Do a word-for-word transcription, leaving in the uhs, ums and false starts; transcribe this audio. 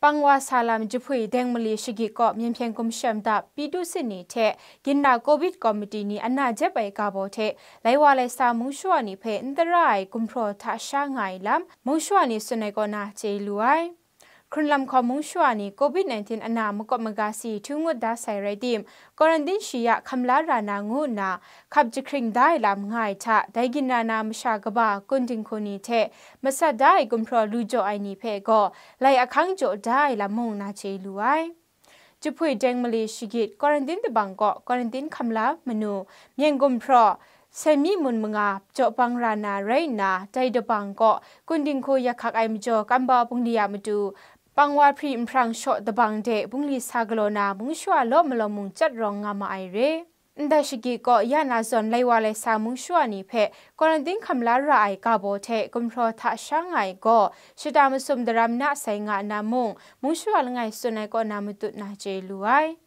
Pangwa sa lam jahpui deng mali shagit kaw Myen Hpyen Gumshem dap Pidu Sin ni hte Ginra Covid Committee ni ana jep ai ga baw hte lai wa lai sa mung shawa ni hpe n tara ai gumhpraw hta sha nga ai lam mung shawa ni tsun ai kaw na chye lu ai. Hkrunlam hkawm mung shawa ni Covid nineteen ana makawp maga si htu ngut da sai rai tim, quarantine shi ya hkam la ra na ngu nna hkap jahkring da ai lam nga ai hta, dai ginra na masha kaba kun dinghku ni hte masat da ai gumhpraw lu jaw ai ni hpe gaw lai ahkang jaw da ai lam mung na chye lu ai. Jahpui deng mali shagit quarantine dabang kaw quarantine hkam la manu, myen gumhpraw, semi mun manga jaw bang ra na rai nna, dai dabang kaw kun dinghku yak hkak ai majaw kambau bungli a matu, pangwa hpri nhprang shaw dabang de bungli sa galaw na mung shawa law malawng mung chyat rawng nga ma ai re. Ndai shagit kaw ya na zawn lai wa lai sa mung shawa ni hpe quarantine hkam la ra ai ga baw hte gumhpraw hta sha nga ai gaw shata masum daram na sai nga nna mung, mung shawa langai tsun ai kaw na matut na chye lu ai.